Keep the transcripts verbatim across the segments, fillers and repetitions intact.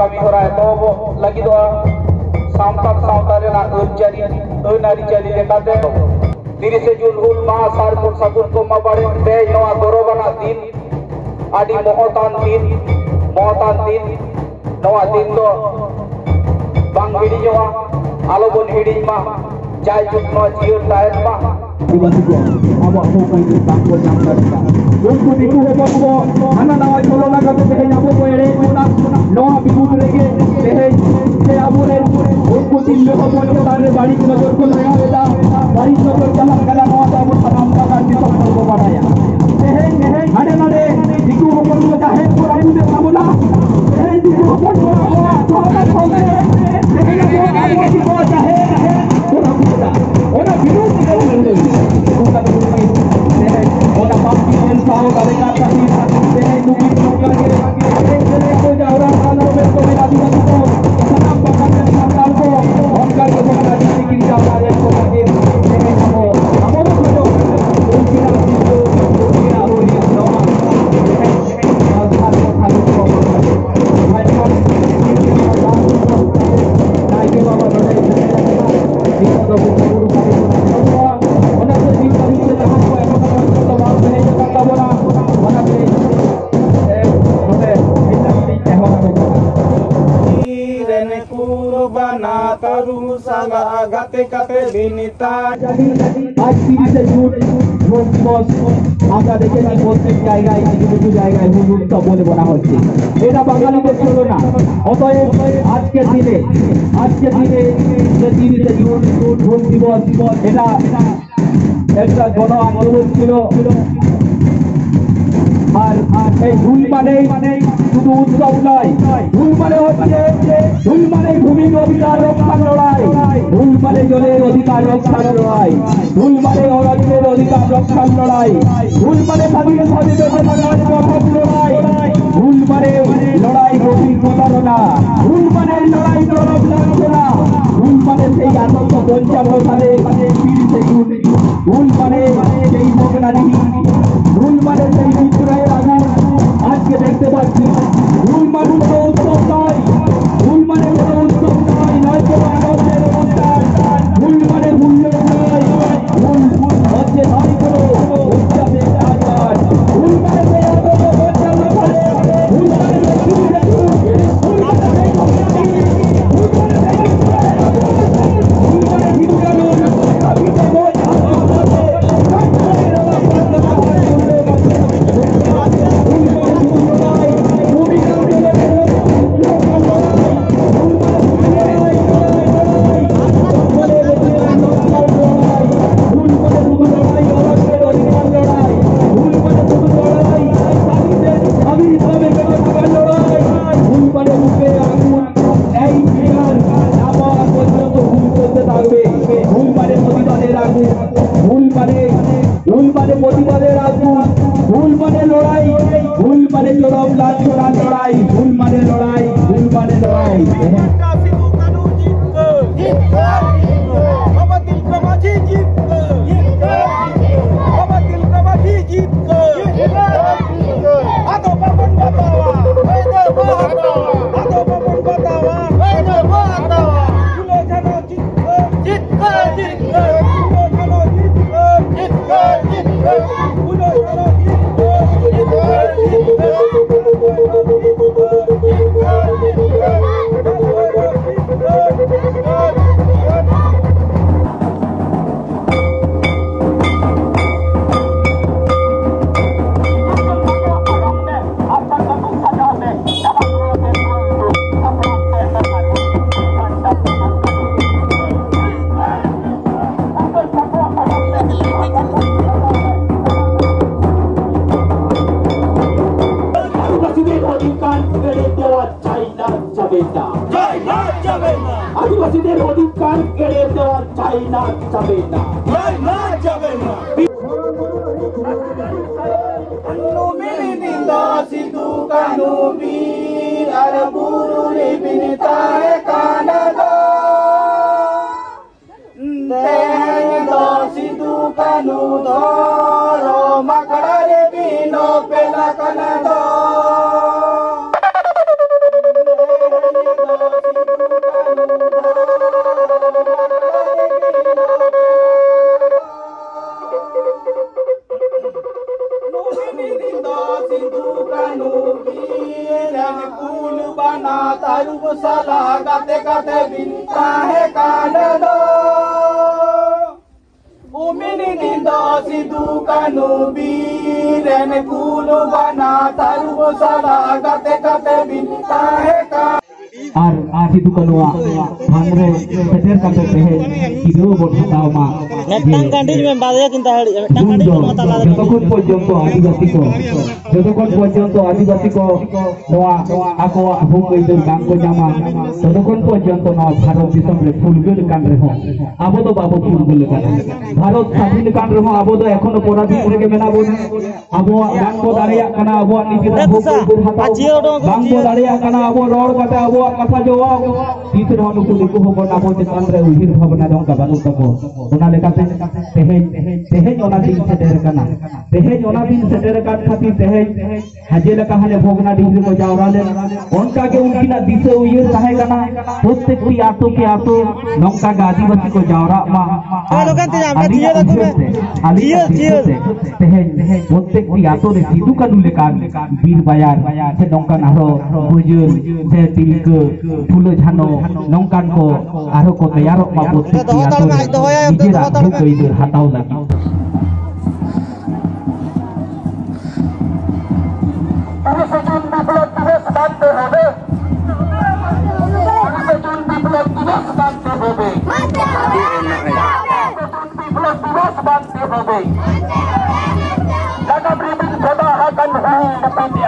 ᱠᱟᱹᱢᱤ ᱦᱚᱨᱟ ᱮᱛᱚᱦᱚᱵᱚᱜ ᱞᱟᱹᱜᱤᱫᱚᱜᱼᱟ᱾ ᱥᱟᱱᱛᱟᱲ ᱥᱟᱶᱛᱟ ᱨᱮᱱᱟᱜ ᱟᱹᱨᱤᱪᱟᱹᱞᱤ, ᱟᱹᱱ ᱟᱹᱨᱤᱪᱟᱹᱞᱤ ᱞᱮᱠᱟᱛᱮ ᱛᱤᱨᱤᱥᱮ ᱡᱩᱱ ᱦᱩᱞ ᱢᱟᱦᱟ ᱥᱟᱨ ᱥᱟᱹᱜᱩᱱ ᱠᱚ ᱢᱟ ᱵᱟᱲᱮ ᱛᱮ ᱱᱚᱣᱟ ᱜᱚᱨᱚᱵᱟᱱᱟᱜ ᱫᱤᱱ, ᱟᱹᱰᱤ ᱢᱚᱦᱚᱛᱟᱱ ᱫᱤᱱ, ᱢᱚᱦᱚᱛᱟᱱ ᱫᱤᱱ᱾ ᱱᱚᱣᱟ ᱫᱤᱱ ᱫᱚ ᱵᱟᱝ ᱦᱤᱲᱤᱧᱚᱜᱼᱟ, ᱟᱞᱚᱵᱚᱱ ᱦᱤᱲᱤᱧ ᱢᱟ᱾ ᱡᱟᱭᱡᱩᱜᱽ ᱱᱚᱣᱟ ᱡᱤᱭᱟᱹᱲ ᱛᱟᱦᱮᱱ ᱢᱟ᱾ ᱟᱹᱫᱤᱵᱟᱹᱥᱤ ᱠᱚ ᱟᱵᱚᱣᱟᱜ ᱦᱚᱠ ᱟᱹᱭᱫᱟᱹᱨ ᱵᱟᱝ ᱠᱚ ᱧᱟᱢ ᱫᱟᱲᱮᱭᱟᱜᱼᱟ᱾ ᱩᱱᱠᱩ ᱫᱤᱠᱩ ᱦᱚᱯᱚᱱ ᱠᱚ ᱦᱟᱱᱟ ᱱᱟᱣᱟ ᱪᱷᱚᱞᱚᱱᱟ ᱠᱟᱛᱮ ᱛᱮᱦᱮᱧ ᱟᱵᱚ ᱠᱚ ᱮᱲᱮᱭᱮᱫ ᱵᱚᱱᱟ᱾ ᱱᱚᱣᱟ ᱵᱤᱨᱩᱫᱽ ᱨᱮᱜᱮ ᱛᱮᱦᱮᱧ ᱥᱮ ᱟᱵᱚᱨᱮᱱ ᱩᱱᱠᱩ ᱛᱤᱨᱞᱟᱹ ᱦᱚᱯᱚᱱ ᱪᱮᱛᱟᱱ ᱨᱮ ᱵᱟᱹᱲᱤᱡ ᱱᱚᱡᱚᱨ ᱠᱚ ᱞᱟᱜᱟᱣ ᱮᱫᱟ, ᱵᱟᱹᱲᱤᱡ ᱱᱚᱡᱚᱨ ᱪᱟᱞᱟᱜ ᱠᱟᱱᱟ, ᱱᱚᱣᱟ ᱫᱚ ᱟᱵᱚ ᱥᱟᱱᱟᱢ ᱯᱟᱠᱟᱲ ᱫᱤᱥᱚᱢ ᱦᱚᱲ ᱠᱚ ᱵᱟᱲᱟᱭᱟ᱾ ᱛᱮᱦᱮᱧ ᱦᱟᱸᱰᱮ ᱱᱟᱰᱮ ᱫᱤᱠᱩ ᱦᱚᱯᱚᱱ ᱠᱚ ᱡᱟᱦᱮᱨ ᱠᱚ ᱨᱟᱹᱯᱩᱫᱮᱫ ᱛᱟᱵᱚᱱᱟ, ᱛᱮᱦᱮᱧ ᱫᱤᱠᱩ ᱦᱚᱯᱚᱱ ᱠᱚ ᱟᱵᱚᱣᱟᱜ ᱥᱚᱦᱚᱨ ᱥᱚᱦᱚᱨ ᱨᱮ ᱛᱮᱦᱮᱧ ᱟᱵᱚ ᱟᱵᱚ ᱫᱤᱠᱩ ᱡᱟᱦᱮᱨ ᱠᱚ ᱨᱟᱹᱯᱩᱫ ᱮᱫᱟ᱾ ᱚᱱᱟ ᱵᱤᱨᱩᱫᱷ ᱨᱮ ᱩᱱᱠᱩ ᱞᱟᱹᱜᱤᱫ ᱛᱮᱦᱮᱧ ᱚᱱᱟ ᱵᱟᱹᱲᱛᱤ ᱮᱱ ᱥᱟᱶ ᱫᱟᱲᱮ ᱠᱟᱱ ᱛᱟᱹᱠᱤᱱ ᱛᱮᱦᱮᱧ ᱱᱩᱠᱤᱱ ᱱᱚᱝᱠᱟ ᱜᱮ ᱮᱱᱮᱡ ᱥᱮᱨᱮᱧ ᱠᱚ ᱡᱟᱣᱨᱟ ᱠᱟᱱ ᱨᱚᱢᱮᱥ ᱠᱚ ᱢᱮᱱᱟ ᱫᱤᱱ ᱠᱚ ᱥᱟᱱᱟᱢ ᱯᱟᱦᱴᱟ ᱨᱮᱱ ᱥᱟᱱᱛᱟᱲ ᱠᱚ ᱚᱱᱠᱟ ᱜᱮ ᱵᱚᱱ ᱨᱟᱡᱽᱱᱤᱛᱤ ᱠᱤᱱ ᱡᱟᱣᱨᱟ ᱞᱮᱱ ᱠᱚ ᱞᱟᱹᱜᱤᱫ ᱛᱮᱦᱮᱧ ᱟᱵᱚ ᱟᱵᱚ ᱵᱚᱱ ᱠᱷᱚᱡᱚᱜ ᱠᱟᱱᱟ ᱩᱱᱠᱤᱱᱟᱜ ᱫᱤᱱ ᱫᱚ ᱩᱱᱠᱤᱱᱟᱜ ᱦᱩᱭ ᱱᱚᱣᱟ ᱛᱮᱦᱮᱧ ᱥᱟᱱᱛᱟᱲ ᱠᱚ ᱠᱷᱟᱹᱞᱤ ᱠᱚ ᱱᱟᱭᱠᱮ ᱵᱟᱵᱟ ᱱᱚᱰᱮ ᱥᱮᱴᱮᱨ ᱟᱠᱟᱱᱟ᱾ ᱱᱤᱛᱚᱜ ᱫᱚ ᱵᱚᱸᱜᱟ ᱵᱩᱨᱩ ᱠᱟᱹᱢᱤ ᱠᱚ ᱮᱛᱚᱦᱚᱵᱚᱜᱼᱟ᱾ ᱚᱱᱟᱛᱮ ᱱᱤᱛ ᱫᱷᱟᱹᱵᱤᱡ ᱛᱮ ᱡᱟᱦᱟᱸ ᱠᱚ ᱮᱠᱷᱚᱱᱳ ᱯᱚᱨᱡᱚᱱᱛᱚ ᱵᱟᱝ ᱦᱮᱡ ᱟᱠᱟᱱ ᱛᱟᱵᱚᱱᱟ, ᱚᱱᱟᱛᱮ, ᱮ, ᱱᱚᱰᱮ ᱦᱮᱡ ᱞᱟᱹᱜᱤᱫ ᱤᱧ ᱱᱮᱦᱚᱨ ᱟᱠᱚ ᱠᱟᱱᱟ᱾ ᱨᱮᱱ ᱠᱩᱨᱵᱟᱱᱟ ᱛᱟᱹᱨᱩ ᱥᱟᱞᱟᱜ ᱜᱟᱛᱮ ᱠᱟᱛᱮ ᱵᱤᱱᱤᱛᱟ ᱟᱡ ᱛᱤᱨᱤᱥᱮ ᱡᱩᱱ ᱦᱩᱞ ᱫᱤᱵᱚᱥ ᱟᱢᱨᱟ দেখেছি প্রত্যেক জায়গায়, কিছু কিছু জায়গায় হুল উৎসব বলে বলা হচ্ছে। এটা বাঙালিদের ছিল না। অতএব আজকের দিনে, আজকের দিনে যে তিরিশে জুন হুল দিবস, এটা একটা গণ আন্দোলন ছিল। আর, আর এই হুল মানেই শুধু উৎসব নয়, হুল মানে হচ্ছে, হুল মানে ভূমির অধিকার রক্ষার লড়াই, হুল মানে জলের অধিকার রক্ষার লড়াই, হুল মানে অরণ্যের অধিকার রক্ষার লড়াই, হুল মানে স্বাধীন স্বাধীন দেশের লড়াই, হুল মানে লড়াই গভীর প্রতারণা, হুল মানে লড়াই জনপ্রার্থনা, হুল মানে সেই আঠারোশো পঞ্চান্ন সালে তিরিশে জুন, হুল মানে সেই ভোগনারী, হুল মানে সেই বিদ্রোহের আগুন। আজকে দেখতে পাচ্ছি হুল মানে কোনো উৎসব নয়, চাই না, যাবে না। চাই না, যাবে না। আদিবাসীদের অধিকার কেড়ে দেওয়া চাই না, যাবে না। চাই না, যাবে না। ᱱᱩᱢᱤᱱ ᱫᱤᱱ ᱫᱚ ᱥᱤᱫᱩ ᱠᱟᱹᱱᱦᱩ ᱵᱤᱨ ᱟᱨ ᱵᱩᱨᱩ ᱨᱮ ᱵᱤᱱ ᱛᱟᱦᱮᱸ ᱠᱟᱱ ᱫᱚ᱾ ᱛᱮᱦᱮᱧ ᱫᱚ ᱥᱤᱫᱩ ᱠᱟᱹᱱᱦᱩ ᱫᱷᱚᱨᱚᱢ ᱟᱠᱷᱲᱟ ᱨᱮ ᱵᱤᱱ ᱚᱯᱮᱞ ᱟᱠᱟᱱᱟ ᱫᱚ᱾ ᱛᱮᱦᱮᱧ ᱫᱚ ᱥᱤᱫᱩ ᱠᱟᱹᱱᱦᱩ ᱫᱷᱚᱨᱚᱢ ᱟᱠᱷᱲᱟ ᱨᱮ ᱵᱤᱱ ᱚᱯᱮᱞ ᱟᱠᱟᱱᱟ ᱫᱚ᱾ ᱱᱩᱭ ᱢᱤᱫ ᱫᱤᱱ ᱫᱚ ᱥᱤᱫᱩ ᱠᱟᱹᱱᱦᱩ ᱵᱤᱨ ᱨᱮᱱ ᱠᱩᱞ ᱵᱟᱱᱟ ᱛᱟᱹᱨᱩᱵ ᱥᱟᱞᱟ ᱜᱟᱛᱮ ᱠᱟᱛᱮ ᱵᱤᱱ ᱛᱟᱦᱮᱸ ᱠᱟᱱ ᱫᱚ᱾ ᱩᱢᱤᱱ ᱫᱤᱱ ᱫᱚ ᱥᱤᱫᱩ ᱠᱟᱹᱱᱦᱩ ᱵᱤᱨ ᱨᱮᱱ ᱠᱩᱞ ᱵᱟᱱᱟ ᱛᱟᱹᱨᱩᱵ ᱥᱟᱞᱟ ᱜᱟᱛᱮ ᱠᱟᱛᱮ ᱵᱤᱱ ᱛᱟᱦᱮᱸ ᱠᱟᱱ ᱟᱨ ᱥᱤᱫᱩ ᱠᱟᱹᱱᱩᱣᱟᱜ ᱛᱷᱟᱱ ᱨᱮ ᱥᱮᱴᱮᱨ ᱠᱟᱛᱮ ᱛᱮᱦᱮᱧ ᱪᱤᱨᱟᱹᱣ ᱵᱚᱱ ᱦᱟᱛᱟᱣ ᱢᱟ᱾ ᱢᱤᱫᱴᱟᱝ ᱜᱟᱹᱰᱤ ᱢᱮ, ᱵᱟᱨᱭᱟ ᱠᱤᱱ ᱛᱟᱦᱮᱸ ᱫᱟᱲᱮᱭᱟᱜᱼᱟ, ᱢᱤᱫᱴᱟᱝ ᱜᱟᱹᱰᱤ ᱫᱚ ᱱᱚᱣᱟ ᱛᱟᱞᱟ ᱨᱮ᱾ ᱡᱚᱛᱚᱠᱷᱚᱱ ᱯᱚᱨᱡᱚᱱᱛᱚ ᱟᱹᱫᱤᱵᱟᱹᱥᱤ ᱠᱚ, ᱡᱚᱛᱚᱠᱷᱚᱱ ᱯᱚᱨᱡᱚᱱᱛᱚ ᱟᱹᱫᱤᱵᱟᱹᱥᱤ ᱠᱚ ᱱᱚᱣᱟ ᱟᱠᱚᱣᱟᱜ ᱦᱚᱠ ᱟᱹᱭᱫᱟᱹᱨ ᱵᱟᱝ ᱠᱚ ᱧᱟᱢᱟ, ᱛᱚᱛᱚᱠᱷᱚᱱ ᱯᱚᱨᱡᱚᱱᱛᱚ ᱱᱚᱣᱟ ᱵᱷᱟᱨᱚᱛ ᱫᱤᱥᱚᱢ ᱨᱮ ᱯᱷᱩᱨᱜᱟᱹᱞ ᱠᱟᱱ ᱨᱮᱦᱚᱸ ᱟᱵᱚ ᱫᱚ ᱵᱟᱵᱚ ᱯᱷᱩᱨᱜᱟᱹᱞ ᱠᱟᱱᱟ᱾ ᱵᱷᱟᱨᱚᱛ ᱥᱟᱹᱫᱷᱤᱱ ᱠᱟᱱ ᱨᱮᱦᱚᱸ ᱟᱵᱚ ᱫᱚ ᱮᱠᱷᱚᱱᱚ ᱯᱚᱨᱟᱫᱷᱤᱱ ᱨᱮᱜᱮ ᱢᱮᱱᱟᱜ ᱵᱚᱱᱟ᱾ ᱟᱵᱚᱣᱟᱜ ᱵᱟᱝ ᱵᱚ ᱫᱟᱲᱮᱭᱟᱜ ᱠᱟᱱᱟ ᱟᱵᱚᱣᱟᱜ ᱱᱤᱡᱮᱨᱟᱜ ᱦᱚᱠ ᱟᱹᱭᱫᱟᱹᱨ ᱦᱟᱛᱟᱣ, ᱵᱟᱝ ᱵᱚ ᱫᱟᱲᱮᱭᱟᱜ ᱠᱟᱱᱟ ᱟᱵᱚ ᱨᱚᱲ ᱠᱟᱛᱮ ᱟᱵᱚᱣᱟᱜ ᱠᱟᱛᱷᱟ ᱡᱚᱵᱟᱵ᱾ ᱛᱤᱥ ᱨᱮᱦᱚᱸ ᱱᱩᱠᱩ ᱫᱤᱠᱩ ᱦᱚᱯᱚᱱ ᱟᱵᱚ ᱪᱮᱛᱟᱱ ᱨᱮ ᱩᱭᱦᱟᱹᱨ ᱵᱷᱟᱵᱽᱱᱟ ᱫᱚ ᱚᱱᱠᱟ ᱵᱟᱹᱱᱩᱜ ᱛᱟᱠᱚ᱾ ᱚᱱᱟ ᱞᱮᱠᱟᱛᱮ ᱛᱮᱦᱮᱧ, ᱛᱮᱦᱮᱧ ᱚᱱᱟ ᱫᱤᱱ ᱥᱮᱴᱮᱨ ᱟᱠᱟᱱᱟ᱾ ᱛᱮᱦᱮᱧ ᱚᱱᱟ ᱫᱤᱱ ᱥᱮᱴᱮᱨ ᱟᱠᱟᱱ ᱠᱷᱟᱹᱛᱤᱨ ᱛᱮᱦᱮᱧ ᱡᱮ ᱞᱮᱠᱟ ᱦᱟᱱᱮ ᱵᱷᱚᱜᱽᱱᱟᱰᱤᱦ ᱨᱮᱠᱚ ᱡᱟᱣᱨᱟ ᱞᱮᱱ, ᱚᱱᱠᱟ ᱜᱮ ᱩᱱᱠᱤᱱᱟᱜ ᱫᱤᱥᱟᱹ ᱩᱭᱦᱟᱹᱨ ᱛᱟᱦᱮᱸ ᱠᱟᱱᱟ᱾ ᱯᱨᱚᱛᱮᱠᱴᱤ ᱟᱛᱳ ᱠᱮ ᱟᱛᱳ ᱱᱚᱝᱠᱟ ᱜᱮ ᱟᱹᱫᱤᱵᱟᱹᱥᱤ ᱠᱚ ᱡᱟᱣᱨᱟᱜ ᱢᱟ᱾ ᱟᱨ ᱟᱹᱞᱤᱧᱟᱜ ᱩᱭᱦᱟᱹᱨ ᱛᱮ, ᱟᱹᱞᱤᱧᱟᱜ ᱫᱤᱥᱟᱹ ᱛᱮ ᱛᱮᱦᱮᱧ ᱯᱨᱚᱛᱮᱠᱴᱤ ᱟᱛᱳ ᱨᱮ ᱥᱤᱫᱩ ᱠᱟᱹᱱᱩ ᱞᱮᱠᱟᱱ ᱵᱤᱨ ᱵᱟᱭᱟᱨ ᱥᱮ ᱱᱚᱝᱠᱟᱱ ᱟᱨᱦᱚᱸ ᱵᱟᱹᱡᱟᱹᱞ ᱥᱮ ᱛᱤᱞᱠᱟᱹ ᱯᱷᱩᱞᱳ ᱡᱷᱟᱱᱚ ᱱᱚᱝᱠᱟᱱ ᱠᱚ ᱟᱨᱦᱚᱸ ᱠᱚ ᱛᱮᱭᱟᱨᱚᱜ ᱢᱟ ᱯᱨᱚᱛᱮᱠᱴᱤ ᱟᱛᱳ ᱨᱮ ᱱᱤᱡᱮᱨᱟᱜ ᱦᱚᱠ ᱟᱹᱭᱫᱟᱹᱨ ᱦᱟᱛᱟᱣ ᱞᱟᱹᱜᱤᱫ᱾ তিরিশে জুন বিপ্লব দিবস মানতে হবে। তিরিশে জুন বিপ্লব দিবস মানতে হবে। তিরিশে জুন বিপ্লব দিবস মানতে হবে। ᱞᱟᱜᱟᱢ ᱨᱮᱵᱤᱱ ᱥᱟᱫᱟ ᱟᱠᱟᱱ ᱦᱩᱞ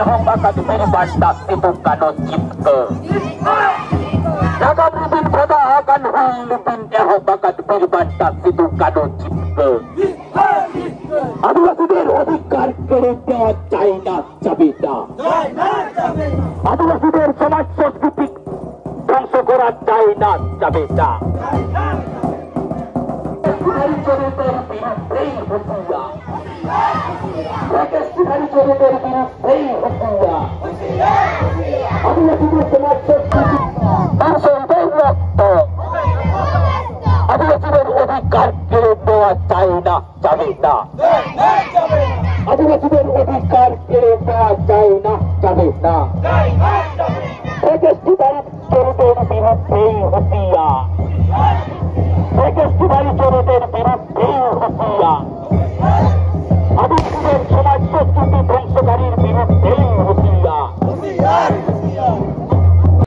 ᱮᱦᱚᱵ ᱟᱠᱟᱫ ᱵᱤᱨ ᱵᱟᱱᱴᱟ ᱥᱤᱫᱩ ᱠᱟᱹᱱᱦᱩ ᱡᱤᱛᱠᱟᱹᱨ᱾ ᱱᱟᱜᱟᱢ ᱨᱮᱵᱤᱱ ᱠᱷᱚᱫᱟ ᱟᱠᱟᱱ ᱦᱩᱞ ᱵᱤᱱ ᱮᱦᱚᱵ ᱟᱠᱟᱫ ᱵᱤᱨ ᱵᱟᱱᱴᱟ ᱥᱤᱫᱩ ᱠᱟᱹᱱᱦᱩ ᱡᱤᱛᱠᱟᱹᱨ᱾ ᱟᱹᱫᱤᱵᱟᱹᱥᱤ ᱫᱮᱨ ᱚᱫᱷᱤᱠᱟᱨ ᱠᱮᱲᱮ ᱫᱮᱣᱟ ᱪᱟᱭᱱᱟ ᱪᱟᱵᱮᱴᱟ᱾ ᱟᱹᱫᱤᱵᱟᱹᱥᱤ ᱫᱮᱨ ᱥᱚᱢᱟᱡᱽ ᱥᱚᱸᱥᱠᱨᱤᱛᱤ ধ্বংস করা যায় না, যাবে না। আদিবাসীদের সমাজ সংস্কৃতি, মানুষের রক্ত, আদিবাসীদের অধিকার কেড়ে দেওয়া যায় না, যাবে না। আদিবাসীদের অধিকার কেড়ে দেওয়া যায় না, যাবে না। ফ্যাসিস্ট বাড়ি চোরদের বিরুদ্ধেই হুঁশিয়ার। ফ্যাসিস্ট বাড়ি চোরদের বিরুদ্ধেই হুঁশিয়ার।